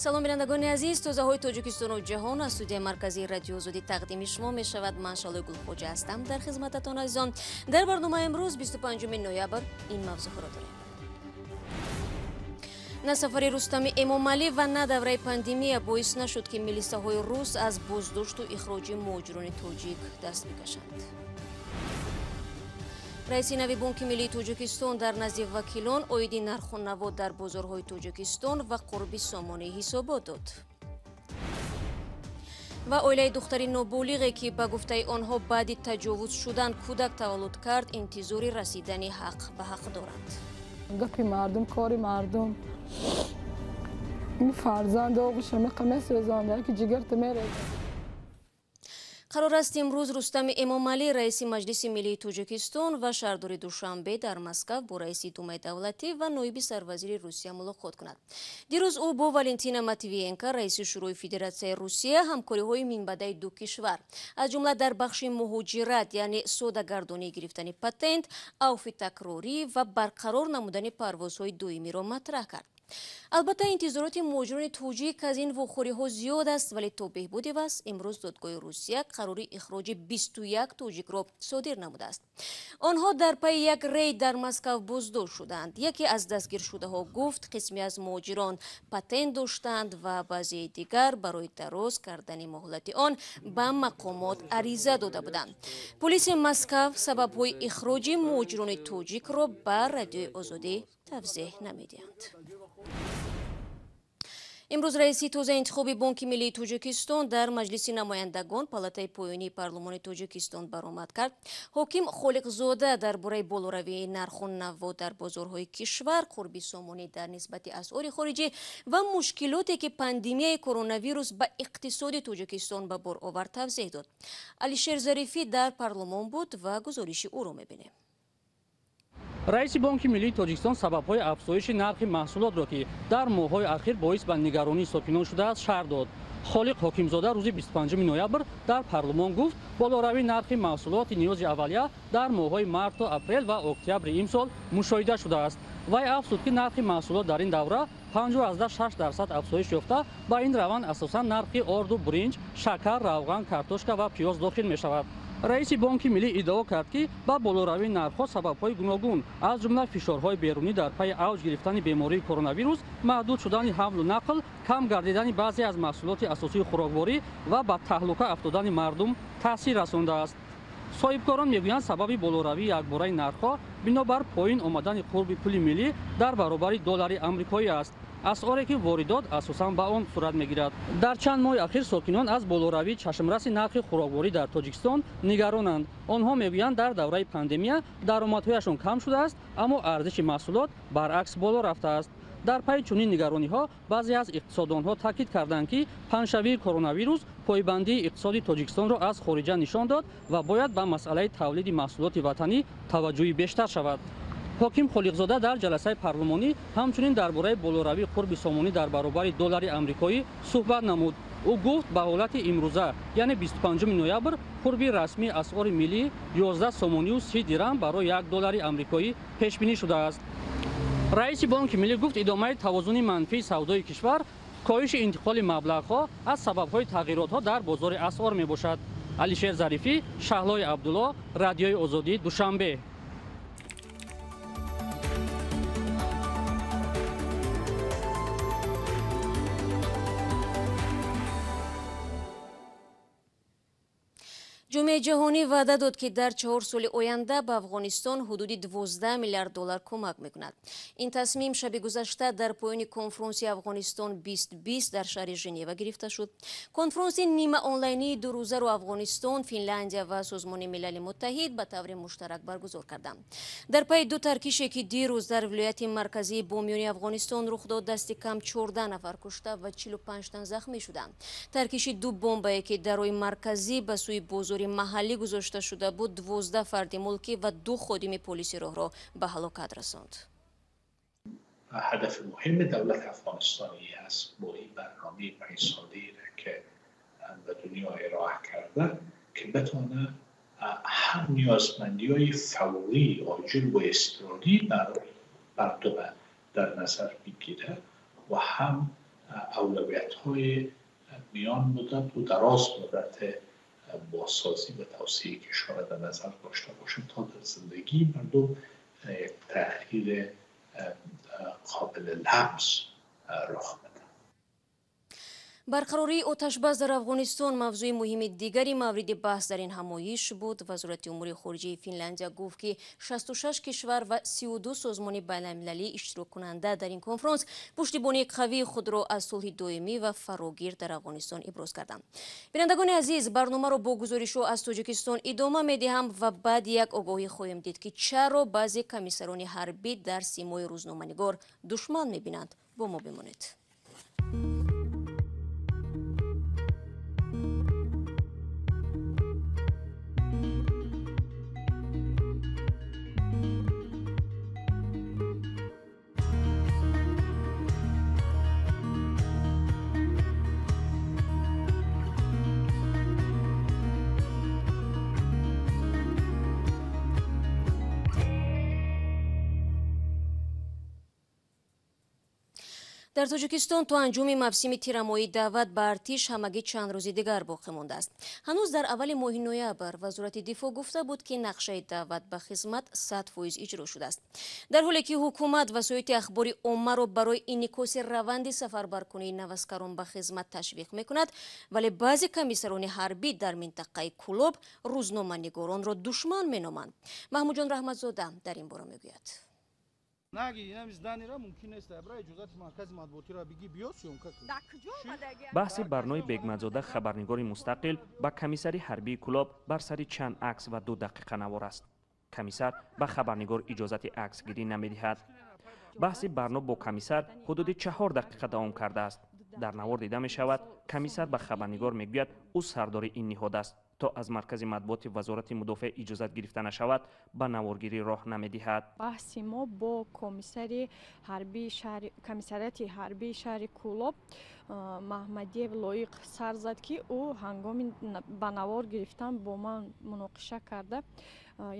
Салом, бинандагони азиз. Тозаҳои Тоҷикистону ҷаҳон аз студияи марказии Радиои Озодӣ тақдими шумо мешавад. Ман Шалои Гулхоҷа ҳастам дар хизмататон, азизон. Дар барномаи имрӯз, 25 ноябр, ин мавзӯъҳоро дорем. На сафари Рустами Эмомалӣ ва на давраи пандемия боис нашуд, ки милисаҳои рус аз боздошту ихроҷи муҳоҷирони тоҷик даст бикашанд. Раиси нави Бонки миллии Тоҷикистон дар назди вакилон оиди нарху наво дар бозорҳои Тоҷикистон ва қурби сомонӣ ҳисобот дод. Ва оилаи духтари ноболиғе, ки ба гуфтаи онҳо баъди таҷовуз шудан кӯдак таваллуд кард, интизори расидани ҳақ ба ҳақ доранд. Гапи мардум, кори мардум. Ин фарзанд оғӯша меқамесӯзонда, ки ҷигарта мерезад. Қарор аст имрӯз Рустами Эмомалӣ, раиси Маҷлиси миллии Тоҷикистон ва шаҳрдори Душанбе, дар Москав бо раиси Думаи давлатӣ ва ноиби сарвазири Русия мулоқот кунад. Дирӯз ӯ бо Валентина Матвиенко, раиси Шӯрои Федератсияи Русия, ҳамкориҳои минбаъдаи ду кишвар, аз ҷумла дар бахши муҳоҷират, яъне содагардонии гирифтани патент, авфи такрорӣ ва барқарор намудани парвозҳои доимиро матраҳ кард. Албатта, интизороти муҳоҷирони тоҷик аз ин вохӯриҳо зиёд аст, вале то беҳбуди вазъ имрӯз додгоҳи Русия қарори ихроҷи 21 тоҷикро содир намудааст. Онҳо дар пайи як рейд дар Москав боздошт шуданд. Яке аз дастгиршудаҳо гуфт, қисме аз муҳоҷирон патент доштанд ва баъзеи дигар барои дароз кардани муҳлати он ба мақомот ариза дода буданд. Полиси Москав сабабҳои ихроҷи муҳоҷирони тоҷикро ба Радиои Озодӣ тавзеҳ намедиҳанд. Имрӯз раиси тозаи интихоби Бонки миллии Тоҷикистон дар Маҷлиси намояндагон, палатаи поёнии парлумони Тоҷикистон, баромад кард. Ҳоким Холиқзода дар бораи болоравии нарху наво дар бозорҳои кишвар, қурби сомонӣ дар нисбати асъори хориҷӣ ва мушкилоте, ки пандемияи коронавирус ба иқтисоди Тоҷикистон ба бор овард, тавзеҳ дод. Алишер Зарифӣ дар парлумон буд ва гузориши ӯро мебинем. Раиси Бонки миллии Тоҷикистон сабабҳои афзоиши нархи маҳсулотро, ки дар моҳҳои ахир боис ба нигаронии сокинон шудааст, шарҳ дод. Холиқ Ҳокимзода рӯзи 25 ноябр дар парлумон гуфт, болоравии нархи маҳсулоти ниёзи аввалия дар моҳҳои март то апрел ва октябри имсол мушоҳида шудааст. Вай афзуд, ки нархи маҳсулот дар ин давра 5,6% афзоиш ёфта, ба ин раванд асосан нархи орду буринҷ, шакар, равған, картошка ва пиёз дохил мешавад. Раиси Бонки миллӣ иддао кард, ки ба болоравии нархҳо сабабҳои гуногун, аз ҷумла фишорҳои берунӣ дар пайи авҷ гирифтани бемории коронавирус, маҳдуд шудани ҳамлу нақл, кам гардидани баъзе аз маҳсулоти асосии хӯрокворӣ ва ба таҳлука афтодани мардум таъсир расондааст. Соҳибкорон мегӯянд, сабаби болоравии якбораи нархҳо бинобар поин омадани қурби пули миллӣ дар баробари доллари амрикоӣ аст, асъоре ки воридот асосан ба он сурат мегирад. Дар чанд моҳи ахир сокинон аз болоравии чашмраси нархи хӯрокворӣ дар Тоҷикистон нигаронанд. Онҳо мегӯянд, дар давраи пандемия даромадҳояшон кам шудааст, аммо арзиши маҳсулот баръакс боло рафтааст. Дар пайи чунин нигарониҳо баъзе аз иқтисоддонҳо таъкид карданд, ки паҳншавии коронавирус пойбандии иқтисоди Тоҷикистонро аз хориҷа нишон дод ва бояд ба масъалаи тавлиди маҳсулоти ватанӣ таваҷҷӯҳи бештар шавад. Ҳоким Холиқзода дар ҷаласаи парлумонӣ ҳамчунин дар бораи болоравии қурби сомонӣ дар баробари доллари амрикоӣ суҳбат намуд. Ӯ гуфт, ба ҳолати имрӯза, яъне 25 ноябр, қурби расмии асъори миллӣ 11 сомонию 30 дирам барои як доллари амрикоӣ пешбинӣ шудааст. Раиси Бонки миллӣ гуфт, идомаи тавозуни манфии савдои кишвар, коҳиши интиқоли маблағҳо аз сабабҳои тағйиротҳо дар бозори асъор мебошад. Алишер Зарифӣ, Шаҳлои Абдулло, Радиои Озодӣ, Душанбе. Ҷомеаи ҷаҳонӣ ваъда дод, ки дар 4 соли оянда ба Афғонистон ҳудуди 12 миллиард доллар кӯмак мекунад. Ин тасмим шаби гузашта дар поёни конфронси Афғонистон 2020 дар шаҳри Женева гирифта шуд. Конфронси нима онлайнии дурӯзаро Афғонистон, Финляндия ва Созмони Милали Муттаҳид ба таври муштарак баргузор карданд. Дар пайи ду таркише, ки дирӯз дар вилояти марказии Бомиёни Афғонистон рух дод, дасти кам 14 нафар кушта ва 45 тан захмӣ шуданд. Таркиши ду бомбае, ки дар роҳи марказӣ ба сӯи бозори маҳаллӣ гузошта шуда буд, 12 фарди мулкӣ ва ду ходими полиси роҳро ба ҳалокат расонд. ҳадафи муҳими давлати афғонистонӣ аст бо ин барномаи панҷсолае ки ба дунё ироа карда, ки битавонад ҳам ниёзмандиҳои фаврӣ, оҷил ва изтирорӣ барои мардум дар назар бигирад ва ҳам اولویت های میان مدت و دراز مدت بازسازی و توسعه کشور در نظر داشته باشه تا در زندگی مردم یک تغییر قابل لمس رخ بده. Барқарории оташбас дар Афғонистон мавзӯи муҳими дигари мавриди баҳс дар ин ҳамоиш буд. Вазорати умури хориҷаи Финляндия гуфт, ки 66 кишвар ва 32 созмони байналмилалӣ иштироккунанда дар ин конфронс пуштибонии қавии худро аз сулҳи доимӣ ва фарогир дар Афғонистон иброз карданд. Бинандагони азиз, барномаро бо гузоришҳо аз Тоҷикистон идома медиҳам ва баъд як огоҳӣ хоҳем дид, ки чаро баъзе комиссарони ҳарбӣ дар симои рӯзноманигор душман мебинанд. Бо мо бимонед. Дар Тоҷикистон то анҷоми мавсими тирамоҳӣ даъват ба артиш ҳамагӣ чанд рӯзи дигар боқӣ мондааст. Ҳанӯз дар аввали моҳи ноябр Вазорати дифоъ гуфта буд, ки нақшаи даъват ба хизмат 100% иҷро шудааст. Дар ҳоле ки ҳукумат васоити ахбори оммаро барои инъикоси раванди сафарбаркунии наваскарон ба хизмат ташвиқ мекунад, вале баъзе комиссарони ҳарбӣ дар минтақаи Кӯлоб рӯзноманигоронро душман меноманд. Маҳмудҷон Раҳматзода дар ин бора мегӯяд. Баҳси Барнои Бегмадзода, хабарнигори мустақил, ба комиссари ҳарбии Кӯлоб бар сари чанд акс ва 2 дақиқа навор аст. Комиссар ба хабарнигор иҷозати аксгирӣ намедиҳад. Баҳси Барно бо комиссар ҳудуди 4 дақиқа давом кардааст. Дар навор дида мешавад, комиссар ба хабарнигор мегӯяд, ӯ сардори ин ниҳод аст. То аз маркази матбуоти Вазорати мудофиа иҷозат гирифта нашавад, ба наворгирӣ роҳ намедиҳад. Баҳси мо бо комиссариати ҳарбии шаҳри Кӯлоб Маҳмадиев Лоиқ сар зад, ки ӯ ҳангоми ба навор гирифтан бо ман муноқиша карда,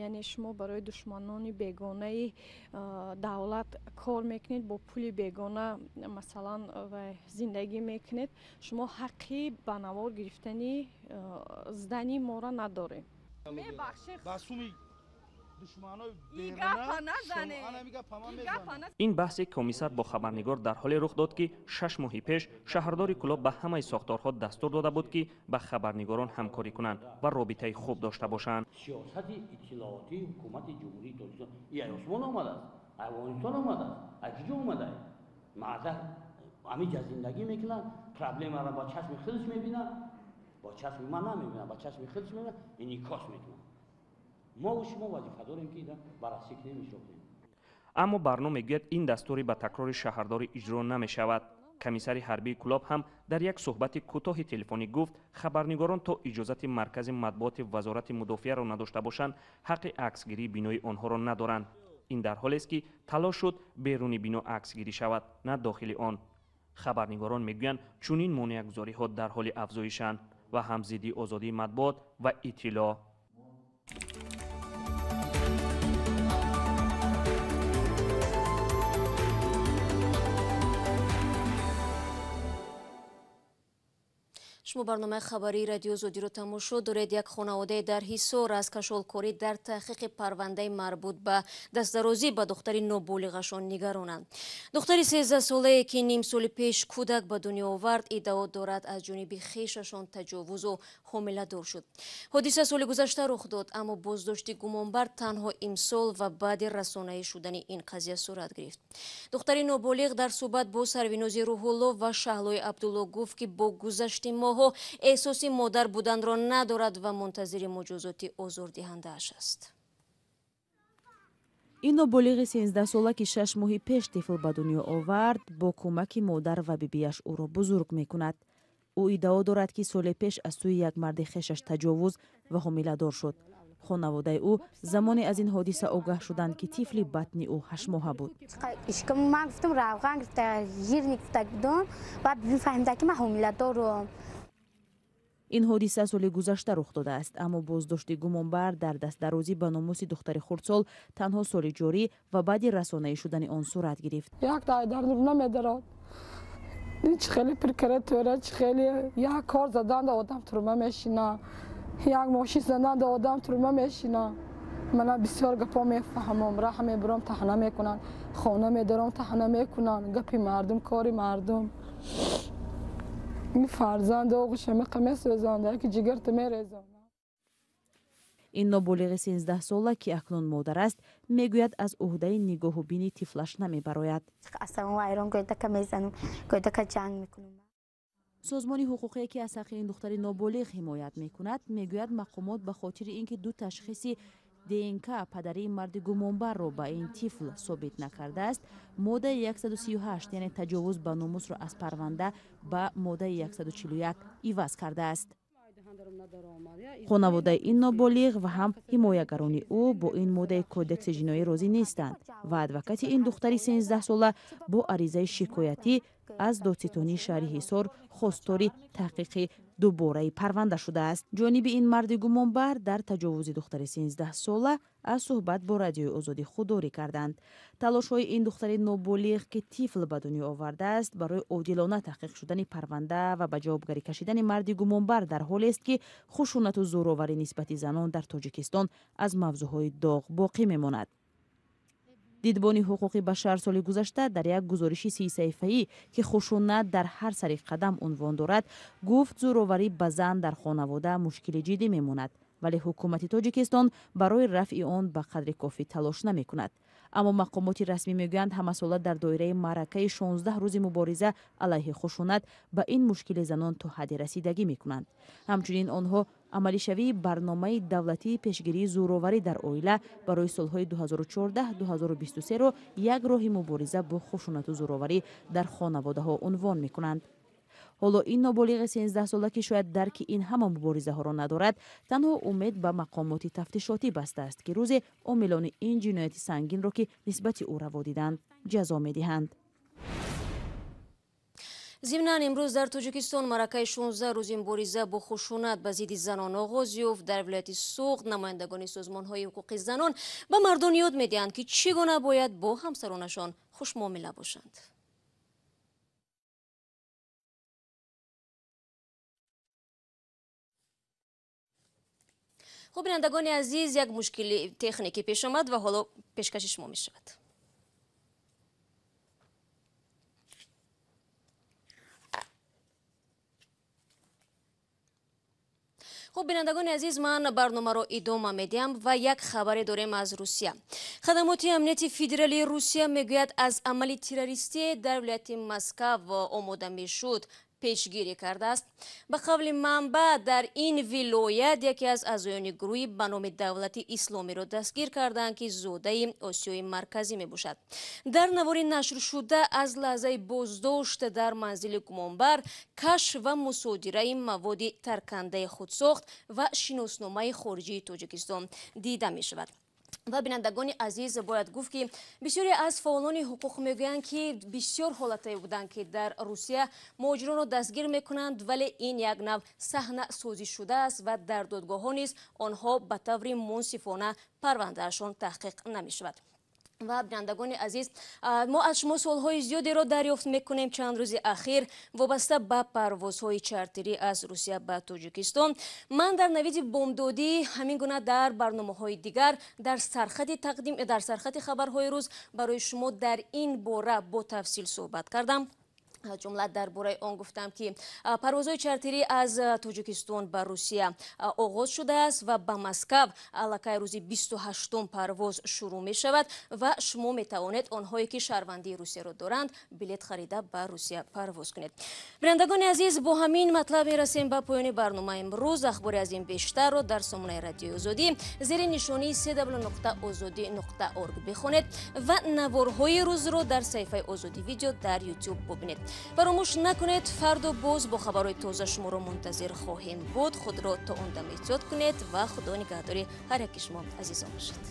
яъне шумо барои душманони бегонаи давлат кор мекунед, бо пули бегона масалан зиндагӣ мекунед, шумо ҳаққи ба навор гирифтани здани моро надоред. Ин баҳси комиссар бо хабарнигор дар ҳоле рух дод, ки 6 моҳи пеш шаҳрдори Кӯлоб ба ҳамаи сохторҳо дастур дода буд, ки ба хабарнигорон ҳамкорӣ кунанд ва робитаи хуб дошта бошанд. Сиёсати иттилоотии ҳукумати Ҷумҳурии Тоҷикистон и Осмон омадааст, Афғонистон омадааст, аз куҷо омадааст? Мардак ҳамиҷа зиндагӣ мекунад, проблемаро ба чашми худаш мебинад, бо чашми ман намебинад, ба чашми худаш мебинад, инъикос мекунад. Мо шумо вазифа дорем, ки баррасӣ кунем, иҷро кунем. Аммо Барно мегӯяд, ин дастури ба такрори шаҳрдорӣ иҷро намешавад. Комиссари ҳарбии Кӯлоб ҳам дар як суҳбати кӯтоҳи телефонӣ гуфт, хабарнигорон то иҷозати маркази матбуоти Вазорати мудофиаро надошта бошанд, ҳаққи аксгирии бинои онҳоро надоранд. Ин дар ҳолест, ки талош шуд беруни бино аксгирӣ шавад, на дохили он. Хабарнигорон мегӯянд, чунин монеагузориҳо дар ҳоли афзоишанд ва ҳам зидди озодии матбуот ва иттилоъ. Шумо барномаи хабарии Радио Озодиро тамошо доред. Як хонаводаи дар Ҳисор аз кашолкорӣ дар таҳқиқи парвандаи марбут ба дастдарозӣ ба духтари ноболиғашон нигаронанд. Духтари 13-солае, ки ним соли пеш кӯдак ба дунё овард, иддао дорад аз ҷониби хешашон таҷовузу ҳомиладор шуд. Ҳодиса соли гузашта рух дод, аммо боздошти гумонбар танҳо имсол ва баъди расонаӣ шудани ин қазия сурат гирифт. Духтари ноболиғ дар суҳбат бо Сарвинози Рӯҳулло ва Шаҳлои Абдулло гуфт, ки бо гузашти моҳҳо эҳсоси модар буданро надорад ва мунтазири муҷозоти озордиҳандааш аст. Ин ноболиғи 13-сола, ки 6 моҳи пеш тифл ба дунё овард, бо кӯмаки модар ва бибиаш ӯро бузург мекунад. Ӯ иддао дорад, ки соли пеш аз сӯи як марди хешаш таҷовуз ва ҳомиладор шуд. Хонаводаи ӯ замоне аз ин ҳодиса огаҳ шуданд, ки тифли батни ӯ 8-моҳа буд. Ман гуфтам равған гирифта, жирни гирифта будам ва бибим фаҳмида, ки ман ҳомиладорам. Ин ҳодиса соли гузашта рух додааст, аммо боздошти гумонбар дар дастдарозӣ ба номуси духтари хурдсол танҳо соли ҷорӣ ва баъди расонаӣ шудани он сурат гирифт. Як дай дар нур намедарад. Чӣ хеле прокуратура, чӣ хеле як кор задан да одам турма мешина, як мошин задан да одам турма мешина. Мана бисёр гапо мефаҳмам, раҳ мебурам, таҳна мекунанд, хона медорам, таҳна мекунанд. Гапи мардум, кори мардум. Ин фарзанд оғӯша меқа месӯзонда, ки ҷигарта мерезонад. Ин ноболиғи 13сола, ки акнун модар аст, мегӯяд аз ӯҳдаи нигоҳу бини тифлаш намебарояд. Аслан вайрон гӯйдака мезанам, гӯйдака ҷанг мекунам. Созмони ҳуқуқие, ки аз ҳаққи ин духтари ноболиғ ҳимоят мекунад, мегӯяд мақомот ба хотири ин ки ду ташхиси ДНК падарии марди гумонбарро ба ин тифл собит накардааст, моддаи 138, яъне таҷовуз ба номусро аз парванда ба моддаи 141 иваз кардааст. Хонаводаи ин ноболиғ ва ҳам ҳимоягарони ӯ бо ин моддаи кодекси ҷиноӣ розӣ нестанд ва адвокати ин духтари 13сола бо аризаи шикоятӣ аз додситонии шаҳри Ҳисор хостори таҳқиқи дубораи парванда шудааст. Ҷониби ин марди гумонбар дар таҷовузи духтари 13сола аз суҳбат бо Радиои Озодӣ худдорӣ карданд. Талошҳои ин духтари ноболиғ, ки тифл ба дунё овардааст, барои одилона таҳқиқ шудани парванда ва ба ҷавобгарӣ кашидани марди гумонбар дар ҳолест, ки хушунату зӯроварӣ нисбати занон дар Тоҷикистон аз мавзӯъҳои доғ боқӣ мемонад. Дидбони ҳуқуқи башар соли гузашта дар як гузориши 30саҳифаӣ, ки хушунат дар ҳар сари қадам унвон дорад, гуфт зӯроварӣ ба зан дар хонавода мушкили ҷиддӣ мемонад, вале ҳукумати Тоҷикистон барои рафъи он ба қадри кофӣ талош намекунад. Аммо мақомоти расмӣ мегӯянд, ҳамасола дар доираи маъракаи 16 рӯзи мубориза алайҳи хушунат ба ин мушкили занон то ҳадде расидагӣ мекунанд. Ҳамчунин онҳо амалишавии барномаи давлатии пешгирии зӯроварӣ дар оила барои солҳои 2014-2023-ро як роҳи мубориза бо хушунату зӯроварӣ дар хонаводаҳо унвон мекунанд. Ҳоло ин ноболиғи 13сола, ки шояд дарки ин ҳама муборизаҳоро надорад, танҳо умед ба мақомоти тафтишотӣ бастааст, ки рӯзе омилони ин ҷинояти сангинро, ки нисбати ӯ раво диданд, ҷазо медиҳанд. Зимнан имрӯз дар Тоҷикистон маъракаи 16 рӯзи мубориза бо хушунат ба зидди занон оғоз ёфт. Дар вилояти Суғд намояндагони созмонҳои ҳуқуқи занон ба мардон ёд медиҳанд, ки чӣ гуна бояд бо ҳамсаронашон хушмуомила бошанд. Хуб, бинандагони азиз, як мушкили техникӣ пеш омад ва ҳоло пешкаши шумо мешавад. Хуб, бинандагони азиз, ман барномаро идома медиҳам ва як хабаре дорем аз Русия. Хадамоти амнияти федералии Русия мегӯяд, аз амали террористие дар вилояти Москав омода мешуд пешгирӣ кардааст. Ба қавли манбаъ, дар ин вилоят яке аз аъзоёни гурӯҳи ба номи Давлати Исломиро дастгир карданд, ки зодаи Осиёи Марказӣ мебошад. Дар навори нашршуда аз лаҳзаи боздошт дар манзили гумонбар кашф ва мусодираи маводи таркандаи худсохт ва шиносномаи хориҷии Тоҷикистон дида мешавад. Ва бинандагони азиз, бояд гуфт, ки бисёре аз фаъолони ҳуқуқ мегӯянд, ки бисёр ҳолатҳое буданд, ки дар Русия муҳоҷиронро дастгир мекунанд, вале ин як нав саҳна созӣ шудааст ва дар додгоҳҳо низ онҳо ба таври мунсифона парвандаашон таҳқиқ намешавад. Ва бинандагони азиз, мо аз шумо суолҳои зиёдеро дарёфт мекунем чанд рӯзи ахир вобаста ба парвозҳои чартерӣ аз Русия ба Тоҷикистон. Ман дар навиди бомдодӣ, ҳамин гуна дар барномаҳои дигар, дар сархати тақдим, дар сархати хабарҳои рӯз барои шумо дар ин бора бо тафсил суҳбат кардам. Ҷумла дар бораи он гуфтам, ки парвозҳои чартерӣ аз Тоҷикистон ба Русия оғоз шудааст ва ба Москав аллакай рӯзи 28-ум парвоз шурӯъ мешавад ва шумо метавонед, онҳое ки шаҳрвандии Русияро доранд, билет харида ба Русия парвоз кунед. Бинандагони азиз, бо ҳамин матлаб мерасем ба поёни барномаи имрӯз. Ахбори аз ин бештарро дар сомонаи Радиои Озодӣ зери нишонии www.ozodi.org бихонед ва наворҳои рӯзро дар саҳифаи Озодӣ видео дар YouTube бубинед. Фаромӯш накунед, фардо боз бо хабарҳои тоза шуморо мунтазир хоҳем буд. Худро то он дам эҳтиёт кунед ва Худо нигаҳдори ҳар яки шумо азизон бошад.